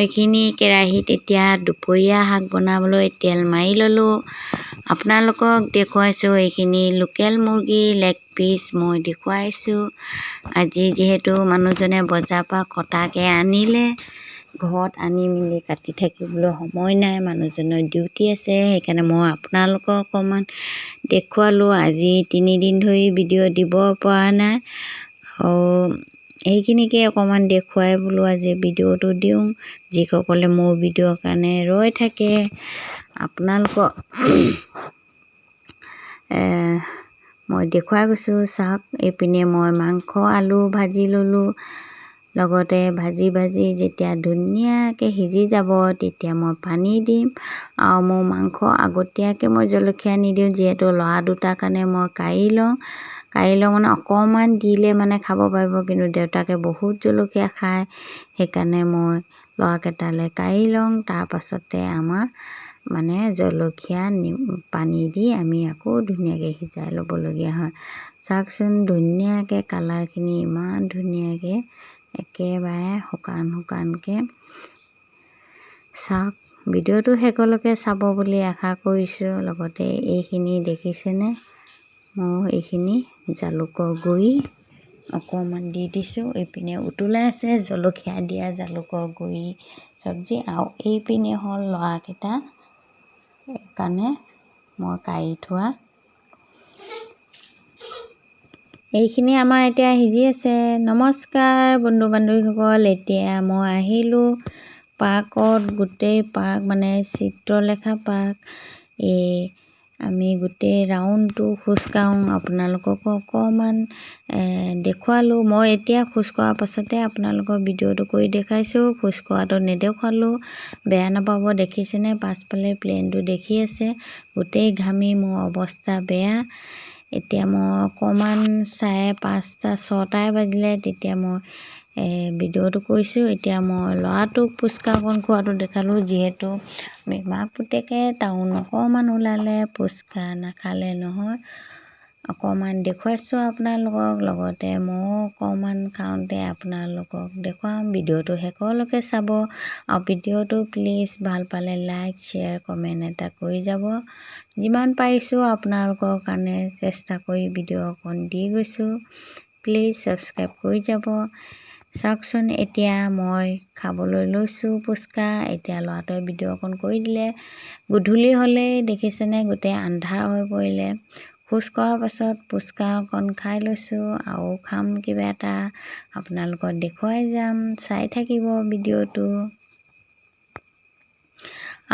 এইখিনি কেৰাহীত এতিয়া দুপৰীয়া শাক বনাবলৈ তেল মাৰি ল'লোঁ। আপোনালোকক দেখুৱাইছোঁ এইখিনি লোকেল মুৰ্গী লেগ পিচ মই দেখুৱাইছোঁ। আজি যিহেতু মানুহজনে বজাৰৰ পৰা কটাকৈ আনিলে, ঘৰত আনি মেলি কাটি থাকিবলৈ সময় নাই, মানুহজনৰ ডিউটি আছে, সেইকাৰণে মই আপোনালোকক অকণমান দেখুৱালোঁ। আজি তিনিদিন ধৰি ভিডিঅ' দিব পৰা নাই আৰু এইখিনিকে অকণমান দেখুৱাই বোলো আজি ভিডিঅ'টো দিওঁ। যিসকলে মোৰ ভিডিঅ'ৰ কাৰণে ৰৈ থাকে, আপোনালোকক মই দেখুৱাই গৈছোঁ। চাওক, এইপিনে মই মাংস আলু ভাজি ল'লোঁ। লগতে ভাজি ভাজি যেতিয়া ধুনীয়াকৈ সিজি যাব, তেতিয়া মই পানী দিম। আৰু মোৰ মাংস আগতীয়াকৈ মই জলকীয়া নিদিওঁ, যিহেতু ল'ৰা দুটাৰ কাৰণে মই কাঢ়ি লওঁ। কাঢ়ি লওঁ মানে অকণমান দিলে মানে খাব পাৰিব, কিন্তু দেউতাকে বহুত জলকীয়া খায়, সেইকাৰণে মই ল'ৰাকেইটালৈ কাঢ়ি লওঁ। তাৰপাছতে আমাৰ মানে জলকীয়া পানী দি আমি আকৌ ধুনীয়াকৈ সিজাই ল'বলগীয়া হয়। চাওকচোন, ধুনীয়াকৈ কালাৰখিনি ইমান ধুনীয়াকৈ একেবাৰে শুকান শুকানকৈ। চাওক, ভিডিঅ'টো শেষলৈকে চাব বুলি আশা কৰিছোঁ। লগতে এইখিনি দেখিছেনে, মই এইখিনি জালুকৰ গুড়ি অকণমান দি দিছোঁ। এইপিনে উতলাই আছে জলকীয়া দিয়া জালুকৰ গুড়ি চব্জি। আৰু এইপিনে হ'ল ল'ৰাকেইটা কাৰণে মই কাঢ়ি থোৱা এইখিনি আমাৰ এতিয়া সিজি আছে। নমস্কাৰ বন্ধু বান্ধৱীসকল, এতিয়া মই আহিলোঁ পাৰ্কত। গোটেই পাৰ্ক মানে চিত্ৰলেখা পাৰ্ক, এই আমি গোটেই ৰাউণ্ডটো খোজকাঢ়োঁ। আপোনালোককো অকণমান দেখুৱালোঁ। মই এতিয়া খোজ কঢ়াৰ পাছতে আপোনালোকৰ ভিডিঅ'টো কৰি দেখাইছোঁ, খোজ কঢ়াটো নেদেখুৱালোঁ, বেয়া নাপাব। দেখিছেনে পাছফালে প্লেনটো দেখি আছে? গোটেই ঘামি মোৰ অৱস্থা বেয়া। এতিয়া মই অকণমান 5:30, 6টাই বাজিলে তেতিয়া মই ভিডিঅ'টো কৰিছোঁ। এতিয়া মই ল'ৰাটোক পুচকা অকণ খোৱাটো দেখালোঁ, যিহেতু আমি মাক পুতেকে টাউন অকণমান ওলালে পুচকা নাখালে নহয়। অকণমান দেখুৱাইছোঁ আপোনালোকক, লগতে ময়ো অকণমান খাওঁতে আপোনালোকক দেখুৱাম। ভিডিঅ'টো শেষলৈকে চাব আৰু ভিডিঅ'টো প্লিজ ভাল পালে লাইক, শ্বেয়াৰ, কমেণ্ট এটা কৰি যাব। যিমান পাৰিছোঁ আপোনালোকৰ কাৰণে চেষ্টা কৰি ভিডিঅ' অকণ দি গৈছোঁ, প্লিজ ছাবস্ক্ৰাইব কৰি যাব। চাওকচোন, এতিয়া মই খাবলৈ লৈছোঁ পুচকা। এতিয়া ল'ৰাটোৱে ভিডিঅ' অকণ কৰি দিলে। গধূলি হ'লেই দেখিছেনে গোটেই আন্ধাৰ হৈ পৰিলে। খোজ কঢ়াৰ পাছত পুচকা অকণ খাই লৈছোঁ আৰু খাম কিবা এটা, আপোনালোকক দেখুৱাই যাম, চাই থাকিব ভিডিঅ'টো।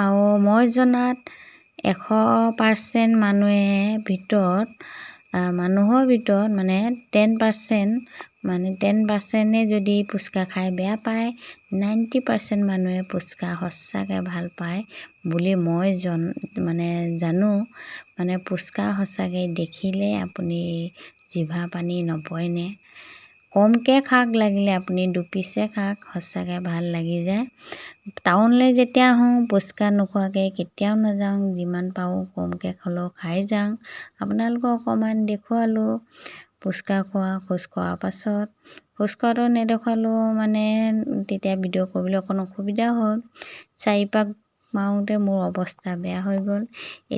আৰু মই জনাত 100% মানুহে ভিতৰত, মানুহৰ ভিতৰত মানে 10%, মানে 10%-এ যদি পুচকা খাই বেয়া পায়, 90% মানুহে পুচকা সঁচাকৈ ভাল পায় বুলি মই মানে জানো। মানে পুচকা সঁচাকৈ দেখিলে আপুনি জিভা পানী নপৰেনে? কমকৈ খাওক লাগিলে, আপুনি দুপিচে খাওক, সঁচাকৈ ভাল লাগি যায়। টাউনলৈ যেতিয়া আহোঁ পুচকা নোখোৱাকৈ কেতিয়াও নাযাওঁ, যিমান পাৰোঁ কমকৈ হ'লেও খাই যাওঁ। আপোনালোকক অকণমান দেখুৱালোঁ পুচকা খোৱা খোজ কঢ়াৰ পাছত। খোজ কঢ়াটো নেদেখুৱালোঁ, মানে তেতিয়া ভিডিঅ' কৰিবলৈ অকণ অসুবিধা হ'ল। চাৰিপাক মাৰোঁতে মোৰ অৱস্থা বেয়া হৈ গ'ল।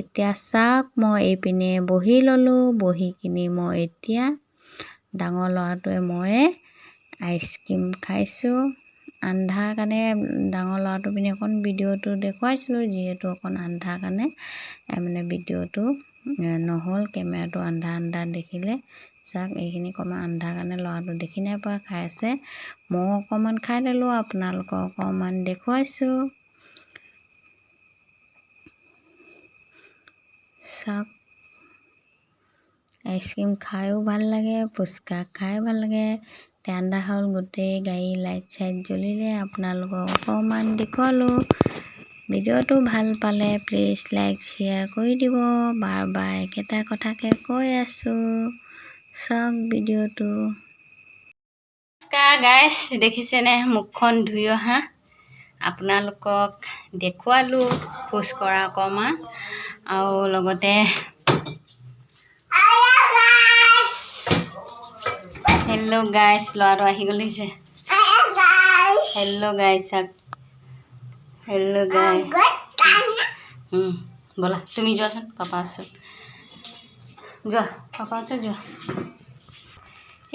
এতিয়া চাওক, মই এইপিনে বহি ল'লোঁ। বহি কিনি মই এতিয়া ডাঙৰ ল'ৰাটোৱে ময়ে আইচক্ৰীম খাইছোঁ। আন্ধাৰ কাৰণে ডাঙৰ ল'ৰাটো পিনে অকণ ভিডিঅ'টো দেখুৱাইছিলোঁ, যিহেতু অকণ আন্ধাৰ কাৰণে মানে ভিডিঅ'টো নহ'ল, কেমেৰাটো আন্ধাৰ আন্ধাৰ দেখিলে। চাওক, এইখিনি অকণমান আন্ধাৰ কাৰণে ল'ৰাটো দেখি নাই পোৱা, খাই আছে। ময়ো অকণমান খাই ল'লোঁ, আপোনালোকক অকণমান দেখুৱাইছোঁ। চাওক, আইচক্ৰীম খায়ো ভাল লাগে, পুচকা খায়ো ভাল লাগে। ঠাণ্ডা হ'ল, গোটেই গাড়ী লাইট চাইট জ্বলিলে, আপোনালোকক অকণমান দেখুৱালোঁ। ভিডিঅ'টো ভাল পালে প্লিজ লাইক, শ্বেয়াৰ কৰি দিব। বাৰ বাৰ একেটা কথাকে কৈ আছোঁ, চাওক ভিডিঅ'টো। নমস্কাৰ গাইছ, দেখিছেনে মুখখন ধুই অহা? আপোনালোকক দেখুৱালোঁ খোজ কঢ়া অকণমান আৰু লগতে হেল্ল' গাইছ, ল'ৰাটো আহি গ'ল, দেখিছে? হেল্ল' গাইছ, চাওক। হেল্ল' গাই, ব'লা তুমি যোৱাচোন পাপা ওচৰত যোৱা, পাপা ওচৰত যোৱা।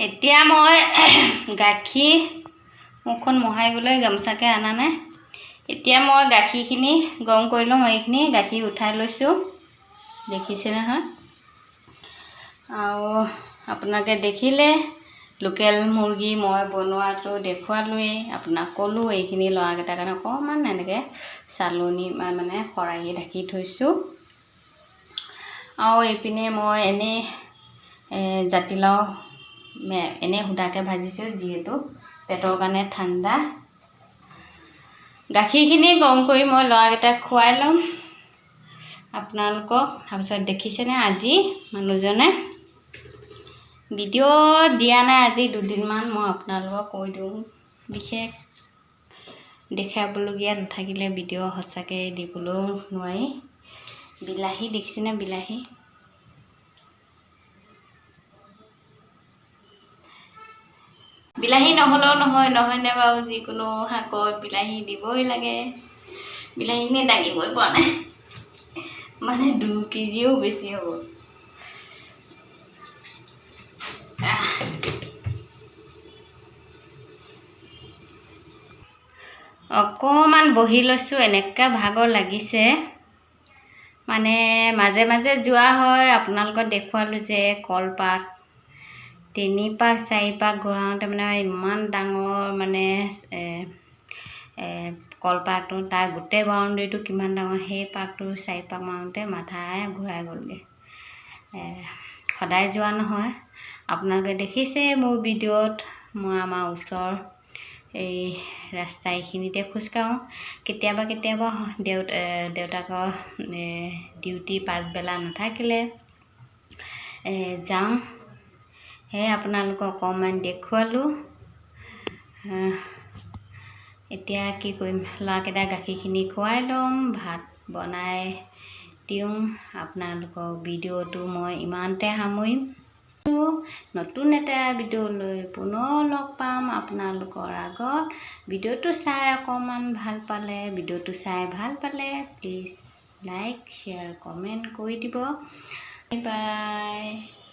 এতিয়া মই গাখীৰ মুখখন মোহাৰিবলৈ গামোচাকে অনা নাই। এতিয়া মই গাখীৰখিনি গৰম কৰি ল'ম। এইখিনি গাখীৰ উঠাই লৈছোঁ, দেখিছে নহয়। আৰু আপোনালোকে দেখিলে লোকেল মুৰ্গী মই বনোৱাটো দেখুৱালোৱেই, আপোনাক ক'লোঁ। এইখিনি ল'ৰাকেইটাৰ কাৰণে অকণমান এনেকৈ চালনী মানে খৰাহী ঢাকি থৈছোঁ। আৰু এইপিনে মই এনেই জাতিলাও এনেই সুদাকৈ ভাজিছোঁ, যিহেতু পেটৰ কাৰণে ঠাণ্ডা। গাখীৰখিনি গৰম কৰি মই ল'ৰাকেইটাক খুৱাই ল'ম আপোনালোকক। তাৰপিছত দেখিছেনে আজি মানুহজনে ভিডিঅ' দিয়া নাই আজি দুদিনমান, মই আপোনালোকক কৈ দিওঁ। বিশেষ দেখাবলগীয়া নাথাকিলে ভিডিঅ' সঁচাকৈ দিবলৈও নোৱাৰি। বিলাহী দেখিছেনে, বিলাহী বিলাহী নহ'লেও নহয়, নহয়নে বাৰু? যিকোনো শাকত বিলাহী দিবই লাগে। বিলাহীখিনি দাঙিবই পৰা নাই, মানে 2 কেজিও বেছি হ'ব। অকণমান বহি লৈছোঁ, এনেকুৱা ভাগৰ লাগিছে। মানে মাজে মাজে যোৱা হয়, আপোনালোকক দেখুৱালোঁ যে কলপাক 3 পাক 4 পাক ঘূৰাওঁতে মানে ইমান ডাঙৰ মানে কলপাকটো, তাৰ গোটেই বাউণ্ডেৰীটো কিমান ডাঙৰ, সেই পাকটো 4 পাক মাৰোঁতে মাথাই ঘূৰাই গ'লগৈ। সদায় যোৱা নহয়, আপোনালোকে দেখিছে মোৰ ভিডিঅ'ত। মই আমাৰ ওচৰ এই ৰাস্তা এইখিনিতে খোজকাঢ়োঁ। কেতিয়াবা কেতিয়াবা দেউতাকৰ ডিউটি পাছবেলা নাথাকিলে যাওঁ। সেয়ে আপোনালোকক অকণমান দেখুৱালোঁ। এতিয়া কি কৰিম, ল'ৰাকেইটা গাখীৰখিনি খুৱাই ল'ম, ভাত বনাই দিওঁ। আপোনালোকক ভিডিঅ'টো মই ইমানতে সামৰিম। নতুন এটা ভিডিঅ' লৈ পুনৰ লগ পাম আপোনালোকৰ আগত। ভিডিঅ'টো চাই অকণমান ভাল পালে, ভিডিঅ'টো চাই ভাল পালে প্লিজ লাইক শ্বেয়াৰ কমেণ্ট কৰি দিব। Bye bye.